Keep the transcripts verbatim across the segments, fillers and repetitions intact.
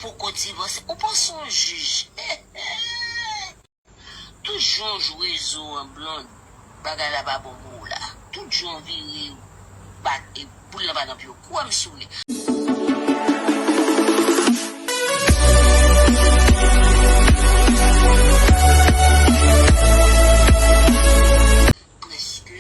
poko divòse. Ou panse yon jij? Tout jan w jwe zo an, Blonde, bagay la pa bon pou ou la. Tout jan w vire, bat, e boul lan pa nan pye w. Kwè m si w vle. Prèske,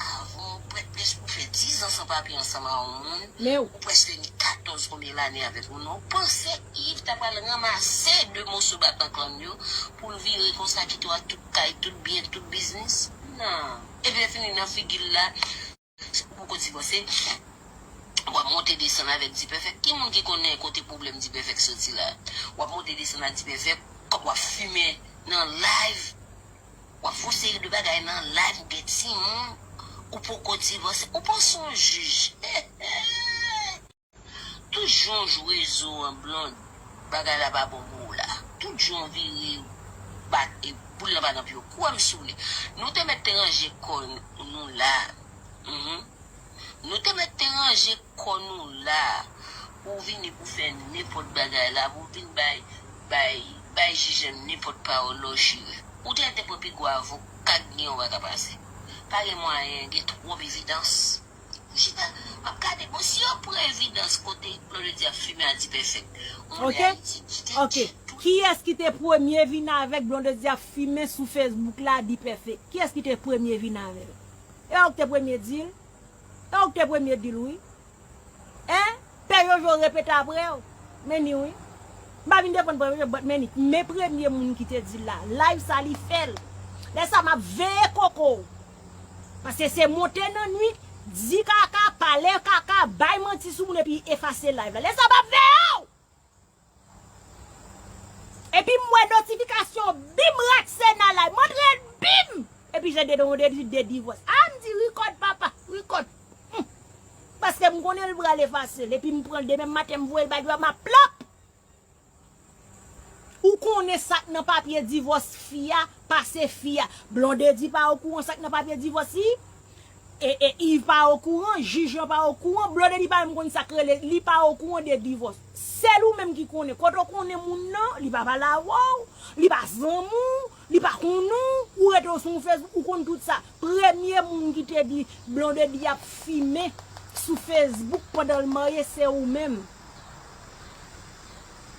avan, prè-, prèske ou fè diz an san papye ansanm a yon moun, men ou prèske ni katòz konbyen lane avèk moun nan. Ou panse Yves ta pral ranmase de moso batman klann yo pou l vire konsa kite w ak tout kay, tout byen, tout biznis? Non. Epi lè fini nan figi l la, ou poko divòse, w ap monte desann avèk D-Perfect. Ki moun ki konnen kote pwoblèm D-Perfect soti la? W ap monte desann ak D-Perfect, w ap fimen nan live, w ap fè yon seri de bagay nan live, ou gen timoun, ou poko divòse, ou panse yon jij? Tout jan w jwe zo an, Blonde, bagay la pa bon pou ou la. Tout jan w vire, bat, e boul lan pa nan pye w. Kwè m si w vle. Nou te mèt te ranje kò nou la. Mhm. Nou te mèt te ranje kò nou la pou w vini pou fè nenpòt bagay la, pou w vin bay, bay, bay jij lan nenpòt pawòl lè w jire. Ou te mèt te pran pi gwo avoka k gen, ou pa ka pase. Pa gen mwayen, gen twòp evidans. Ou chita, m ap gade, bon, si yo pran evidans kote Blondedy ap fimen a D-Perfect, ou lè Ayiti kite djèt tou. Kiyès ki te premye vin avèk Blondedy ap fimen sou Facebook la, D-Perfect? Kiyès ki te premye vin avè l? E ou k te premye di l? E ou k te premye di l, wi. Hein? Pè Jojo repete apre w. Men ni, wi. M pa vin defann Pè Jojo, but men ni. Men premye moun ki te di l la. Live sa li fè l. Lè sa m ap veye koko w. Paske se monte nan nwit, di kaka, pale kaka, bay manti sou moun epi efase live la. Lè sa m ap veye w! Epi m wè notifikasyon, bim, Ratsena live. M antre, bim! Epi je de, de, de, de divòs. A, m di, record, papa, record. Hmm. Paske m konnen l pral efase l. Epi m pran l demen maten, m voye l bay dwa, m ap plop. Ou konnen sa k nan papye divòs fi a, pase fi a. Blondedy pa okouran sa k nan papye divòs li. E, e Yves pa okouran, jij lan pa okouran, Blondedy pa menm konn sa k rele, li pa okouran de divòs. Sèl ou menm ki konnen. Kote w konnen moun nan, li pa pale avè w, li pa zanmi w, li pa konnen w, ou rete w sou Facebook, ou konn tout sa. Premye moun ki te di Blondedy ap fimen sou Facebook pandan l marye, se ou menm.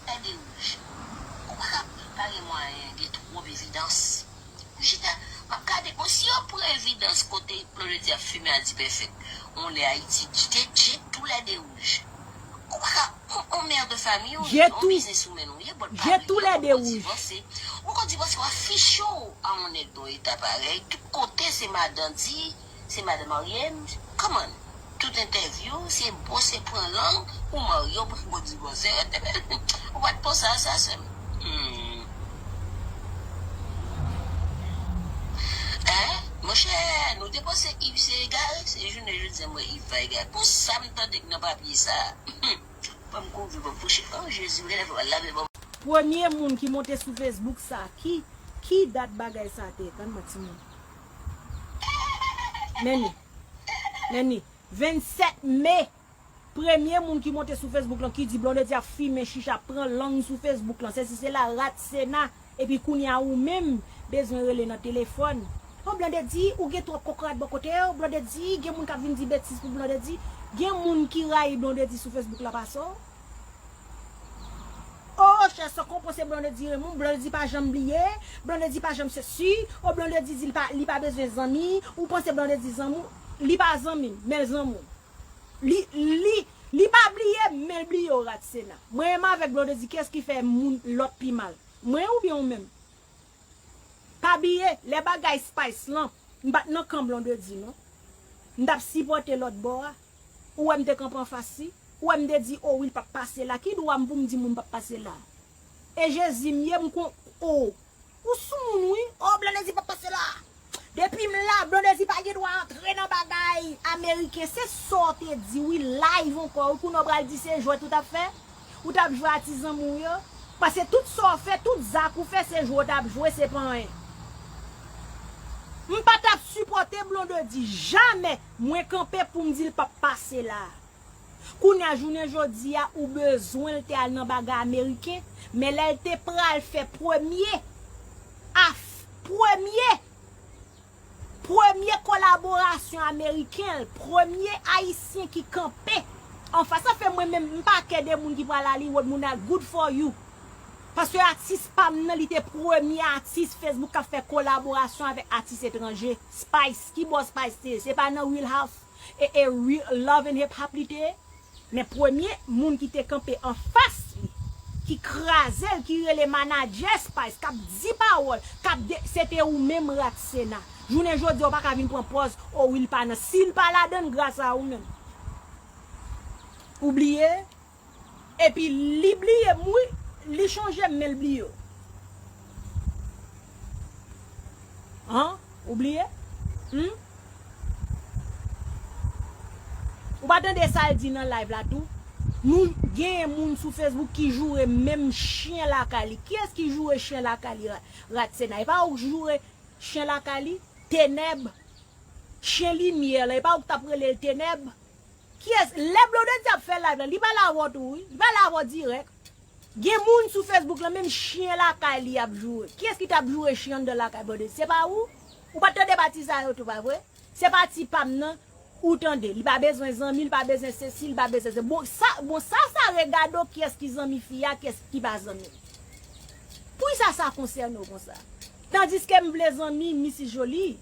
Lè de wouj. Ou pa ka, pa gen mwayen, gen twòp evidans. Ou chita, m ap gade, bon, si yo pran evidans kote Blondedy ap fimen a D-Perfect, on lè Ayiti kite djèt tou lè de wouj. Ou pa ka, on, on mè de fanmi, on, on biznis ou menm ou ye, bòt pa bliye, ou poko divòse. Ou poko divòse, w afiche w a on nèg nan eta parèy, tout kote se madan di, se madan marye, m, come on. Tout entèvyou, se bo, se pran lang, ou marye, ou poko divòse, ou pa t panse a sa, sè m. Hmm. Hein? Monchè, nou te panse Yves se egare, se jounen jodi a m wè Yves pa egare. Pou sa m tande k nan papye sa. Ban m kouvri, ban m kouche. Oh, Jezi, ou genlè fè m al lave, ban m. Premye moun ki monte sou Facebook sa, ki, ki dat bagay sa te? Tann mwen, timoun. Men ni. Men ni. Vennsèt me. Premye moun ki monte sou Facebook lan ki di Blondedy ap fimen chich, ap pran lang sou Facebook lan. Sesi sela, Ratsena. Epi kounye a ou menm bezwen rele nan telefòn. Oh, Blondedy, ou gen twòp kokorat bò kote w. Blondedy, gen moun k ap vin di betiz pou Blondedy. Gen moun ki rayi Blondedy sou Facebook la pase w. Oh, chè, sa w konprann se Blondedy renmen w, Blondedy pa janm bliye, Blondedy pa janm sesi, oh, Blondedy di li pa, li pa bezwen zanmi, ou panse Blondedy zanmi w, li pa zanmi m, men l zanmi w. Li, li, li pa bliye m, men l bliye w, Ratsena. Mwen menm avèk Blondedy, kiyès ki fè moun lòt pi mal? Mwen oubyen ou menm? Pa bliye, lè bagay Spice lan, m pa t nan kan Blondedy non. M t ap sipòte lòt bò a. Ou wè m te kanpe anfas li? Ou wè m te di, o wi, l p ap pase la? Ki dwa m pou m di moun p ap pase la? E Jezi m ye, m kon, o. Ou sou moun wi. O, Blondedy p ap pase la. Depi m la, Blondedy pa gen dwa antre nan bagay ameriken. Se sa w te di wi, live ankò wi, kounye a w pral di se jwèt ou t ap fè? Ou t ap jwe a ti zanmi w yo? Paske tout sa w fè, tout zak ou fè, se jwe w t ap jwe, se pa anyen. M pa t ap sipòte Blondedy, jamè mwen kanpe pou m di l p ap pase la. Kounye a, jounen jodi a, ou bezwen l te al nan bagay ameriken, men lè l te pral fè premye, af, premye, premye kolaborasyon ameriken l, premye ayisyen ki kanpe anfas. Sa fè mwen menm, m pa kè de moun ki pral Hollywood, moun a good for you. Paske atis pa m nan, li te premye atis Facebook k ap fè kolaborasyon avèk atis etranje. Spice, ki bò Spice te ye? Se pa nan Real House e, e Real Love and Hip Hop li te ye? Men premye moun ki te kanpe anfas li, ki kraze l, ki rele manadjè Spice, k ap di pawòl, k ap de, se te ou menm Ratsena. Jounen jodi a, ou pa ka vin pran pòz, o wi, l pa nan. Si l pa ladan l, gras a ou menm. Ou bliye? Epi li bliye m, wi. Li chonje m, men l bliye w. An? Ou bliye? Hmm? Ou pa tande sa l di nan live la tou? Nou genyen moun sou Facebook ki joure menm chen lakay li. Kiyès ki joure chen lakay li, Ra-, Ratsena? E pa ou k joure chen lakay li? Tenèb. Chen limyè la, e pa ou k t ap rele l Tenèb? Kiyès? Lè Blondedy ap fè live la, li pale avè w tou, wi. Li pale avè w dirèk. Gen moun sou Facebook la, menm chen lakay li ap joure. Kiyès ki t ap joure chen anndan lakay Blondedy? Se pa ou? Ou pa t tande pati sa yo tou, pa vre? Se pati pa m nan, ou tande. Li pa bezwen zanmi, li pa bezwen sesi, li pa bezwen se. Bon, sa, bon, sa, sa regade w kiyès ki zanmi fi a, kiyès ki pa zanmi l. Poukisa sa konsène w konsa? Tandiske m vle zanmi Missy Jolie.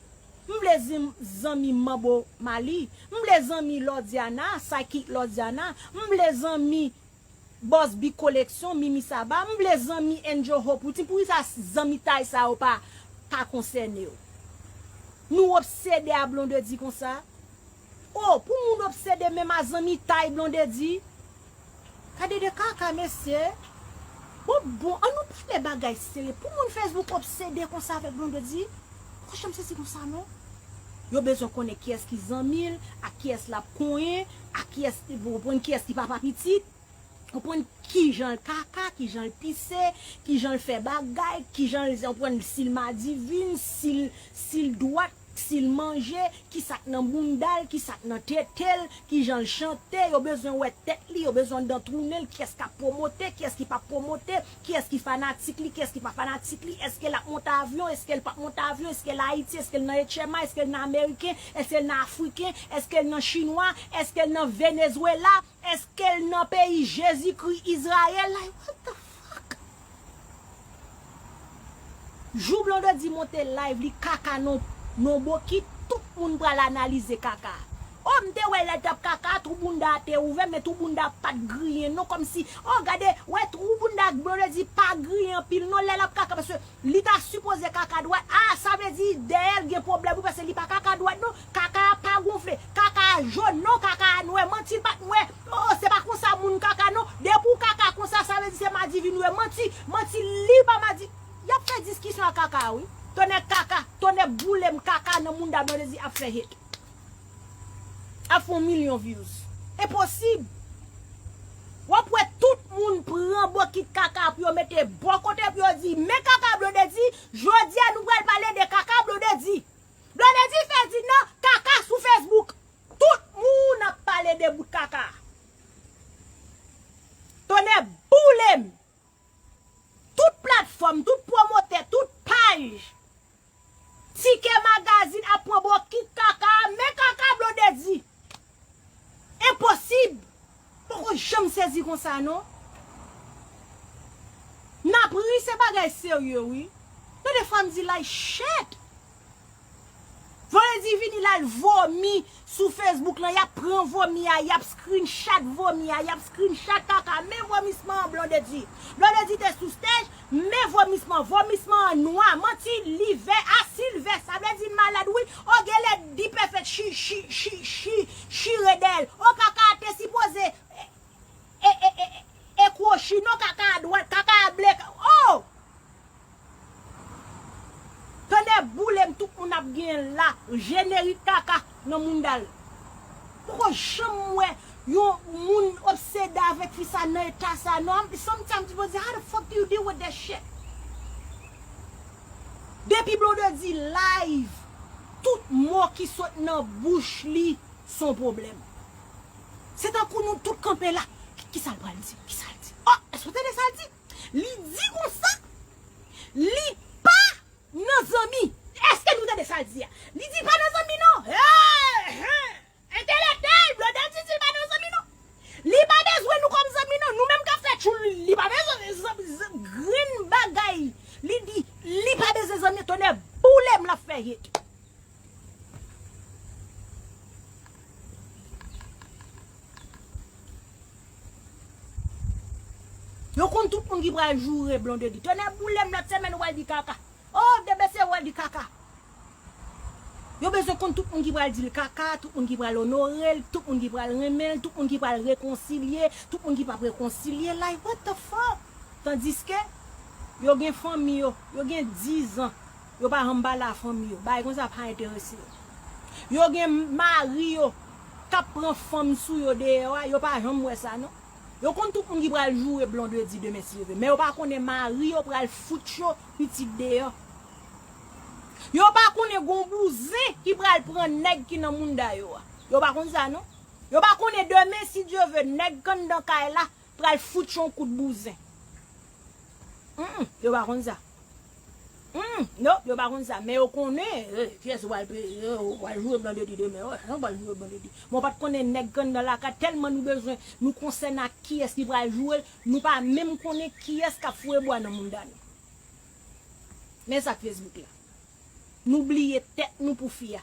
M vle zim-, zanmi Mambo Mali. M vle zanmi Lordiana, Psychic Lordiana. M vle zanmi Boss B Collection, Mimi Saba. M vle zanmi Angel Hope. Ou di poukisa zanmitay sa yo pa, pa konsène w? Nou obsede a Blondedy konsa? O, pou moun obsede menm a zanmitay Blondedy? Gade de kaka, mesye. Bon, bon, an nou pale bagay serye. Pou moun Facebook obsede konsa avèk Blondedy, poko janm sezi konsa, non. Yo bezwen konnen kiyès ki zanmi l, ak kiyès l ap konyen, ak kiyès, ou konprann, kiyès ki papa pitit. Konprann kijan l kaka, kijan l pise, kijan l fè bagay, kijan l, konprann, si l madivin, si l, si l dwat, si l manje, kisa k nan bounda l, kisa k nan tete l, kijan l chante. Yo bezwen wè tèt li, yo bezwen anndan twou nen l, kiyès k ap pwomote, kiyès ki p ap pwomote, kiyès ki fanatik li, kiyès ki pa fanatik li, èske l ap monte avyon, èske l p ap monte avyon, èske l Ayiti, èske l nan H M I, èske l nan Ameriken, èske l nan Afriken, èske l nan Chinwa, èske l nan Venezwela, èske l nan peyi Jezikri Izrayèl? Like, what the fuck? Jou Blondedy monte live li kaka nan, nan bokit, tout moun pral analize kaka. O, m te wè lè l t ap kaka, twou bounda a te ouvè, men twou bounda a pa t griyen non, kòmsi, o, gade, wè twou bounda Blondedy pa griyen anpil non, lè l ap kaka, paske li ta sipoze kaka dwat. A, sa vle di dèyè l gen pwoblèm, wi, paske li pa kaka dwat non. Kaka a pa gonfle. Kaka a jòn non, kaka a nwè. Manti, l pa t nwè. O, se pa konsa moun kaka non. Depi w kaka konsa, sa vle di se madivin ou ye. Manti, manti, li pa madi. Y ap fè diskisyon ak kaka, wi. Tonnè kaka, tonnè boule m kaka nan moun da Blondedy ap fè hit. Ap fè yon milyon views. Enposib. W ap wè tout moun pran bokit kaka pou yo mete bò kote pou yo di, men kaka Blondedy, jodi a nou pral pale de kaka Blondedy. Blondedy fè di nan kaka sou Facebook. Tout moun ap pale de bout kaka. Tonnè boule m. Tout platfòm, tout pwomotè, tout paj. Tikè magazin ap pran bokit kaka, men kaka Blondedy. Enposib. Poko janm sezi konsa non. N ap ri, se bagay serye wi. Tande fwa m di like shit. Blondedy vini la, l vomi sou Facebook lan, y ap pran vomi a, y ap screenshot vomi a, y ap screenshot kaka, men vomisman an Blondedy. Blondedy te sou stage, men vomisman, vomisman an nwa, manti, li vè, a si l vè, sa vle di l malad wi, o genlè D-Perfect chi, chi, chi, chi, chire dèyè l, o kaka a te sipoze, e, e, e, e, e kwochi non kaka a dwat, kaka a ble, o! Tonnè boule m, tout moun ap genyen la, jenerik kaka nan mounda l. Poko janm wè yon moun obsede avèk fi sa nan eta sa non. Sometimes you go say, how the fuck do you deal with that shit? Depi Blondedy live, tout mo ki sot nan bouch li, se yon pwoblèm. Se tankou nou tout kanpe la. Ki, ki sa l pral di? Ki sa l di? Oh, èske w tande sa l di? Li di konsa, li pa nan zanmi. Èske nou tande sa l di a? Li di pa nan zanmi non. Hey, hey. Entèlektyèl, Blondedy di li pa nan zanmi non. Li pa bezwen nou kòm zanmi non. Nou menm k ap fè tchoul li, li pa bezwen zan- zan- grenn bagay. Li di li pa bezwen zanmi, tonnè boule m l ap fè hit. Yo konn tout moun ki pral joure Blondedy. Tonnè boule m lòt semèn ou pral di kaka. Oh, D B C ou pral di kaka. Yo bezwen konn tout moun ki pral di l kaka, tout moun ki pral onore l, tout moun ki pral renmen l, tout moun ki pral rekonsilye, tout moun ki p ap rekonsilye. Like, what the fuck? Tandiske yo gen fanmi yo, yo gen diz an, yo pa janm pale a fanmi yo. Bagay konsa pa enterese yo. Yo gen mari yo k ap pran fanm sou yo deyò a, yo pa janm wè sa non. Yo konn tout moun ki pral joure Blondedy demen si Dye vle, men yo pa konnen mari yo pral fout yo pitit deyò. Yo pa konnen gon bouzen ki pral pran nèg ki nan mounda yo a. Yo pa konn sa non. Yo pa konnen demen si Dye vle nèg k anndan kay la pral fout yo yon kout bouzen. Mm, yo pa konn sa. Hmm, non, yo pa konn sa, men yo konnen, eh, kiyès ou pral pe- eh, ou pral joure Blondedy demen, oh, ou pral joure Blondedy. Men w pa t konnen nèg k anndan lakay, tèlman nou bezwen, nou konsène ak kiyès ki pral joure l, nou pa menm konnen kiyès k ap foure bwa nan mounda nou. Men sa k Facebook la. Nou bliye tèt nou pou fi a.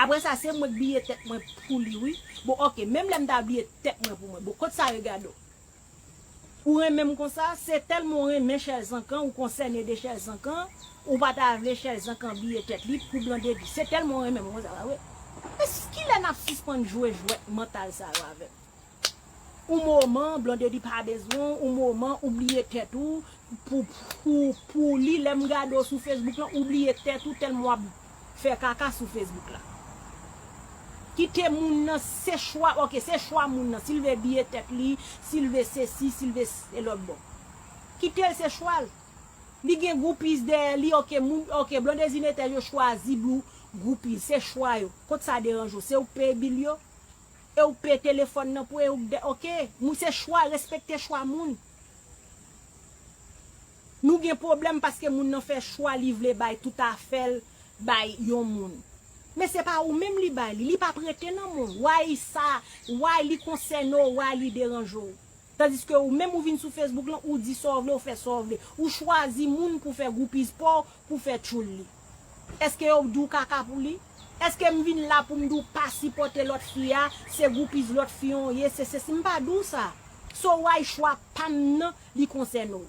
Apre sa, se mwen k bliye tèt mwen pou li, wi. Bon, ok, menm lè m ta bliye tèt mwen pou mwen. Bon, kot sa yo gade w? Ou renmen m konsa, se tèlman w renmen Chèlzankan, ou konsène de Chèlzankan, ou pa ta vle Chèlzankan bliye tèt li pou Blondedy. Se tèlman w renmen m konsa, pa vre? Men s- kilè n ap sispann jwe jwèt mantal sa yo avè m? Ou moman, Blondedy pa bezwen w, ou moman, ou bliye tèt ou, pou, pou, pou li, lè m gade w sou Facebook lan, ou bliye tèt ou, tèlman w ap fè kaka sou Facebook la. Kite moun nan, se chwa, ok, se chwa moun nan, si l vle bliye tèt li, si l vle sesi, si l vle se lòt bò. Kite l, se chwa l. Li gen groupies dèyè li, ok, moun, ok, Blondedy Netè yo chwazi groupies, se chwa yo. Kot sa deranje w? Se ou k peye bil yo? E ou k peye telefòn nan pou e ou k de- ok, moun se chwa, respekte chwa moun. Nou gen pwoblèm paske moun nan fè chwa li vle bay tout afè l bay yon moun. Men se pa ou menm li bay li, li p ap rete nan men w. Why sa, why li konsène w, why li deranje w? Tandiske ou menm ou vin sou Facebook lan, ou di sa w vle, ou fè sa w vle. Ou chwazi moun pou fè groupies pa w, pou fè tchoul li. Èske yo di w kaka pou li? Èske m vin la pou m di w pa sipòte lòt fi a, se groupies lòt fi an w ye, se sesi, m pa di w sa. So why chwa pa m nan, li konsène w.